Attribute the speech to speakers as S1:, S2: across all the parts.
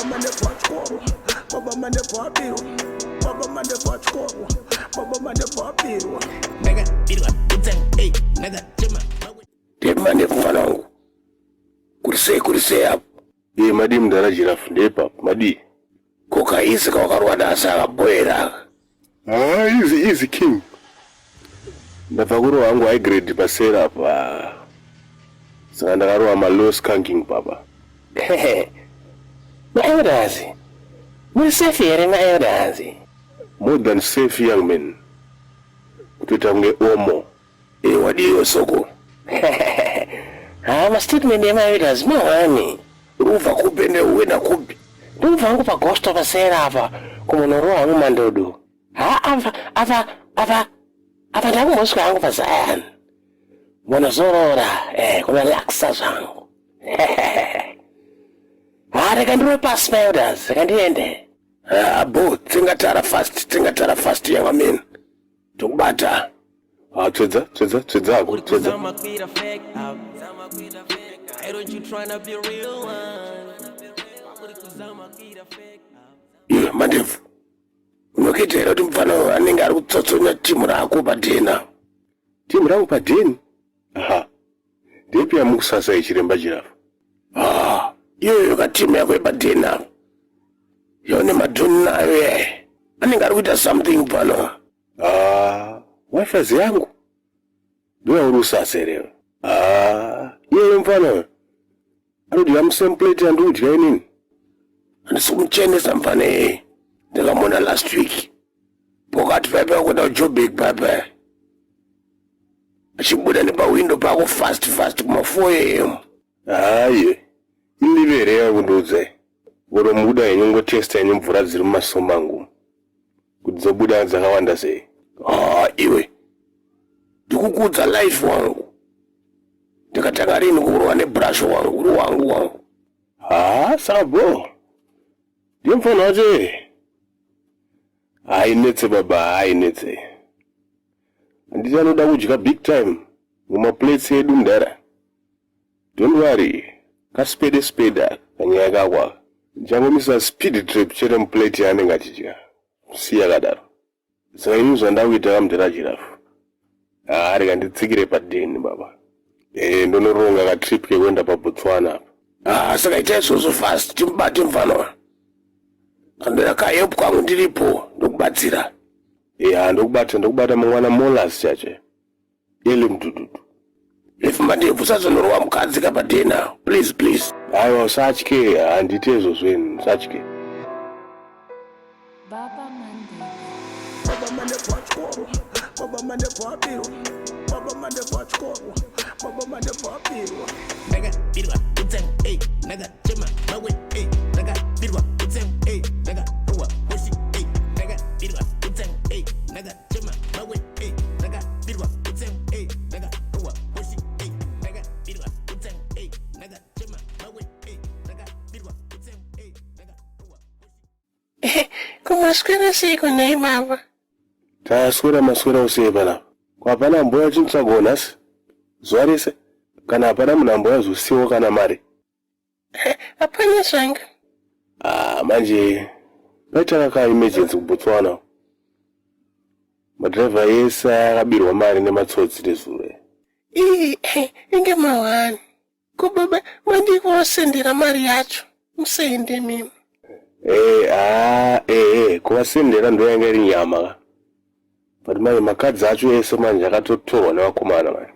S1: Mandebvu atyorwa, Baba Mandebvu abirwa, Baba Mandebvu atyorwa, Baba Mandebvu abirwa. Ndakabirwa kutsangu, ei, ndakachema. Ndebvu Mandebvu mwana wangu. Kuri sei, kuri sei apo?
S2: Iye madii mudhara Giraffe ndepapo madii?
S1: Ko kaizi kawakarwa nasi akabhoera aka.
S2: Ah, easy easy king. Ndabva kurova hangu high grade pasera apa. Saka ndakarova ma low skanking papa.
S1: Maelders, muri safe here maelders?
S2: More than safe young man. Kutoita kunge omo.
S1: Eh, wadiwa soko. Ha, mastatement emaelders mawani. Urubva kupi ende uenda kupi? Ndikubva hangu pagosto pasera apa kumunorowa hangu mandodo. Ha, apa apa apa apa ndakumbosvika hangu paZion. Munozorora, eh, kurelaxa zvangu. Ha, rega ndirove pasi maelders, rega ndiende.
S2: Ah, bo, tsingatara fast, tsingatara fast young man. Tokubata. Ah, tsvedza, tsvedza, tsvedza hako,
S3: Uri
S2: tsvedza.
S3: kuzama kuita fake up. Why don't you tryna be real one? Uri kuzama kuita fake up.
S1: Iwe Mandebvu, unokuita here kuti mufana uyu anenge ari kutsotsonya timu rako padhena?
S2: Timu rangu padheni? Aha. Ndepi yamukusasa ichiremba Giraffe?
S1: Ah, iyoyo katimu yako yepadhena yone madhoni nayo ye anenge ari kuita something pano.
S2: Ah, wifi yangu ndoyauri usasa here? Ah, iyeyo mfana uyo anodya musame plate yandikudya inini.
S1: Handisi kumuchenesa mfana iyeye, ndakamuona last week pokati paipa kuenda kuJoburg paipa achibuda nepawindo pako fast fast kuma 4 am.
S2: Hayi, ilive here yakundiudza voromuda henyu ngotesta henyu mvura dziri mumaso mangu kuti dzobuda dzakawanda sei.
S1: Ah, iwe ndikukuudza life wangu, ndakatanga rini kurwa nebrasho wangu uri wangu wangu.
S2: Ah, sabo ndiye mfana wacho here? Hainetse baba, hainetse. Handiti anoda kudya big time mumaplates edu mudhara. Don't worry, kaspede speda kanyaya kako aka. Ndichangomisa speed trap chete muplate yaanenge achidya. Siya akadaro. Saka ini zvandakuita kamudhara Giraffe. Ah, rega nditsikire padeni baba. Eh, ndonoronga katrip kekuenda paBotswana apa.
S1: Ah, saka ita izvozvo fast timubate mfana. Kandoya kahelp kwangu ndiripo ndokubatsira.
S2: Eh, ndokubata ndokubata mangwana molas chacho. Ele mdududu.
S1: If Mandebvu usazonorowa mukadzi kapadena, please please.
S2: Aiwa usatye, handite izvozvo ini, usatye.
S4: Baba Mandebvu.
S1: Baba Mandebvu atyorwa, Baba Mandebvu abirwa, Baba Mandebvu atyorwa, Baba Mandebvu abirwa.
S3: Ndakabirwa kutsangu, ei, ndakachema mawe, ei, ndakabirwa kutsangu, ei, ndakarohwa hosi, ei, ndakabirwa kutsangu, ei, ndakachema mawe, ei, ndakabirwa kutsangu, ei, ndakarohwa hosi, ei, ndakabirwa kutsangu, ei, ndakachema mawe, ei, ndakabirwa kutsangu, ei, ndakarohwa hosi.
S1: Kumaswera seiko nhai baba?
S2: Taswera maswera usei panapa. Ko hapana amboya achinditsvagawo nhasi zuva rese kana hapana munhu amboya azosiyawo kana mari.
S1: Hapana zvanga.
S2: Ah, manje paita ka emergency kuBotswana. Madhiraivha ese akabirwa mari nematsotsi nezuro.
S1: Ii, inge mawani. Ko baba madii kuvasendera mari yacho musende mimi.
S2: Eh, ah, eh, eh, kuvasendera ndo yanga iri nyama ka. But manje makadzi acho ese manje akatotorwa nevakomana manje.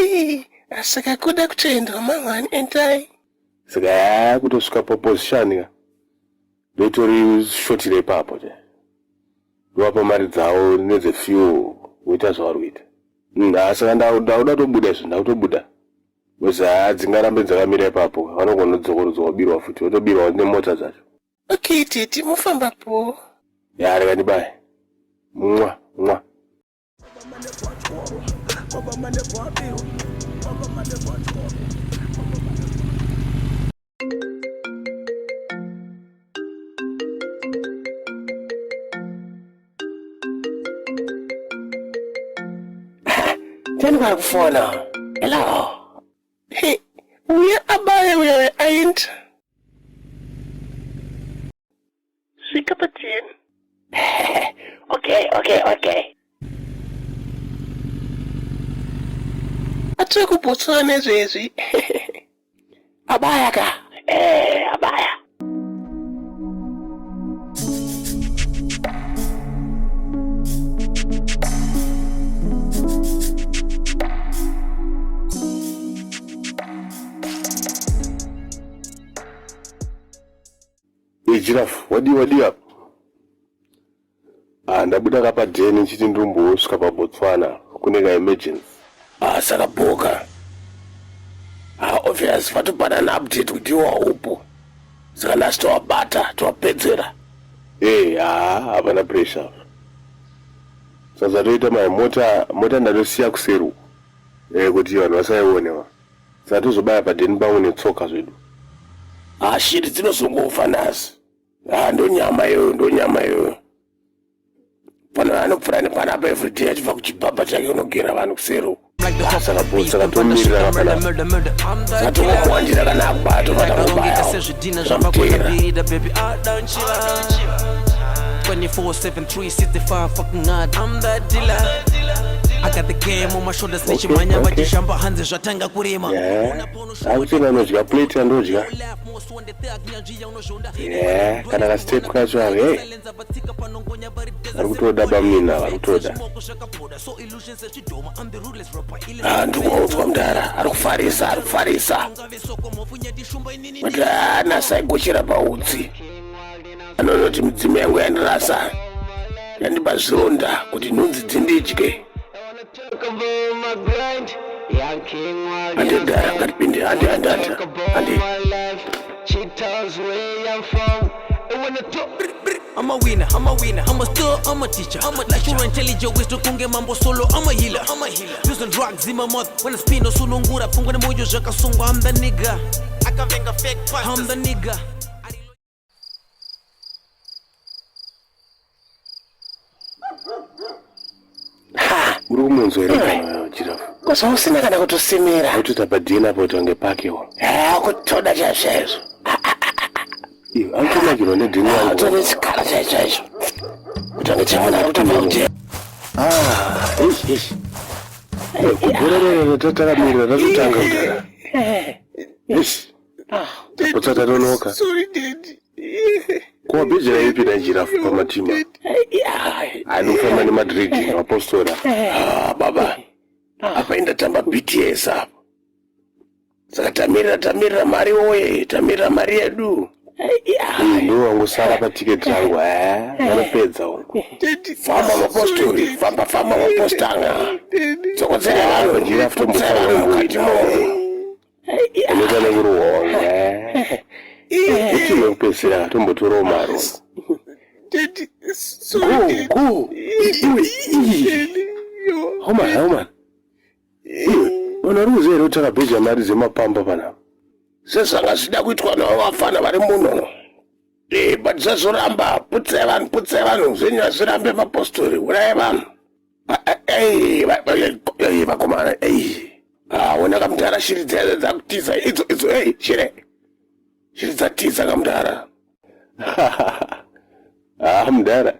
S1: Ii, saka kuda kutoendwa mawani endai.
S2: Saka yaa kutosvika paposition ka. Ndoitori shotire ipapo che. Ndovapa mari dzavo nedzefuel voita zvavari kuita. Saka ndakuda kutobuda izvo, ndakutobuda. Because haa dzingarambe dzakamira ipapo, vanogona kudzokorodzwa kubirwa futi, votobirwa nemota dzacho.
S1: Okay tete, mofamba po.
S2: Ya, rega ndibaye. Mwa, mwa.
S1: Baba Mandebvu atyorwa, Baba Mandebvu abirwa, Baba Mandebvu atyorwa, Baba Mandebvu. Ndiani kwari kufona? Hello. Hey, uya abaye uya aenda. Svika pa10. Okay. Atiri kuBotswana izvezvi. Abaya ka. Abaya.
S2: Giraffe, wadii wadii apa? Ah, ndabuda kapadheni nchiti ndirimbosvika paBotswana kune kaemergency.
S1: Ah, saka boka. Ah, obvious vatopanana update kuti iwo haupo. Saka nhasi towabata, towapedzera.
S2: Ee, haa, hapana pressure. Saka zvatoita mai mota mota ndatosiya kuseri uko. Kuti vanhu vasaione va. Saka tozobaya padheni pangu netsoka zvedu.
S1: Ah, shiri dzinozongofa nhasi. Ah, ndonyama iyoyo, ndonyama iyoyo. Pano anopfuura nepanapa everyday achibva kuchibhabha chake unogera vanhu kuseri uko.
S2: Saka bo saka tomirira kapanapa.
S1: Saka tongomuwanjira kana akubaya tobva tangobayawo.
S3: Sezvidhina
S1: Zvamutera.
S3: zvamakonabirida baby adanchiva 24 7 365 fucking hard. I'm that dealer. I got the game on my shoulders. Nichimhanya vachishamba hanzi zvatanga kurema.
S2: Yeah. Akuti vanodya plate yandodya. Yeah, kana kastep kacho aka, hey. Vari kutoda bamnina, vari kutoda.
S1: Ah, ndikuudzwa mudhara, ari kufarisa, ari kufarisa. Kuti nhasi aigochera pautsi. Anonoti midzimu yangu yandirasa. Yandipa zvironda kuti nhunzi dzindidye. Hande mudhara, ngatipinde, hande, hande, hande. Hande.
S3: I'm a winner, I'm a winner, I'm a star, I'm a teacher. I'm a natural intelligent wisdom kunge mambo solo, I'm a healer, I'm a healer. Using drugs in my mouth when I spin no sunungura, pfungwa nemoyo zvakasungwa, I'm the nigga. Akavenga fake pastors. I'm the nigga.
S1: Ha,
S2: Uri kumunzwa here kana Giraffe?
S1: Kosa usina kana kutosimira.
S2: Akutoita padheni apa kuti wange pakewo.
S1: Ah, kutoda chaizvo chaizvo.
S2: Iwe, akutonakirwa nedheni
S1: Ah,
S2: yangu.
S1: tone chikara chaizvo chaizvo. Kuti wange chaona ari kutobva kuti.
S2: Ah, eish, eish. Gore rero tatakamirira tatotanga kudhara. Eish. Tapotsa tatonoka.
S1: Sorry, daddy.
S2: Ko wabhejera ipi na Giraffe pamatima? Anofamba neMadrid mapostora.
S1: Ah, baba. Apa indatamba BTS apa. Saka tamirira tamirira mari woye, tamirira mari yedu.
S2: Ndo wangosara patiketi rangu. Vanopedza wangu.
S1: Famba mapostori, famba famba mapostanga. Tsokotsera vanhu,
S2: Giraffe
S1: putsai vanhu mukati mo.
S2: Unoita nekurohwa wangu. Kuti wekupedzisira tombotorawo mari wangu. Go, go. Iwe, Homa, homa. Iwe, vanhu vari kuziva here kuti takabheja mari dzemapamba panapa?
S1: Sezvanga zvida kuitwa navo vafana vari muno. But zvazoramba, putsai vanhu, putsai vanhu, zvenyu hazvirambe mapostori, urai vanhu. Ah, ah, ei, ei, vakomana, ei. Ah, ona kamudhara shiri dzaya dzakutiza, idzo, idzo, ei, shiri. Shiri dzatiza kamudhara.
S2: Ah, mudhara.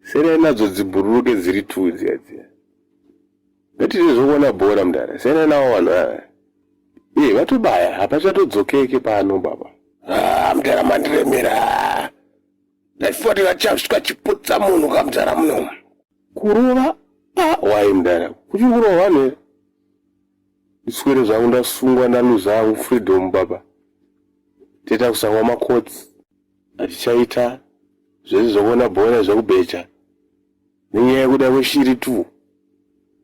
S2: Siyanai nadzo dzibhururuke dziri tu dziya dziya. Ngatite zvokuona bhora mudhara. Siyanai navo vanhu ava. Vatobaya, hapachatodzokeke pano baba.
S1: Ah, mudhara mandiremera. Ndaifunga tikachasvika chiputsa munhu kamudhara muno.
S2: Kurova? Ah, wai mudhara. Kuchiri kurova vanhu here? Ndiswere zvangu ndasungwa ndaluza hangu freedom baba. Toita kusangwa makotsi. Hatichaita zvese zvokuona bhora zvekubheja. Nenyaya yekuda kweshiri tu.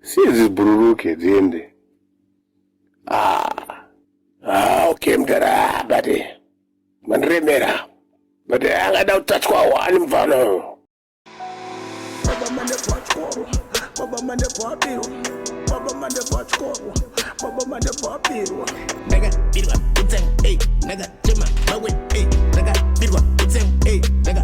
S2: Siye dzibhururuke dziende.
S1: Ah, ah, okay mudhara, but mandiremera. But angada kutachwa wani mfano.
S4: Baba mande pachikoro, baba mande papirwa, baba mande pachikoro, baba mande papirwa.
S3: Ndakabirwa kutsengu, ey, ndakachema mawe, ey, ndakabirwa kutsengu, ey, ndaka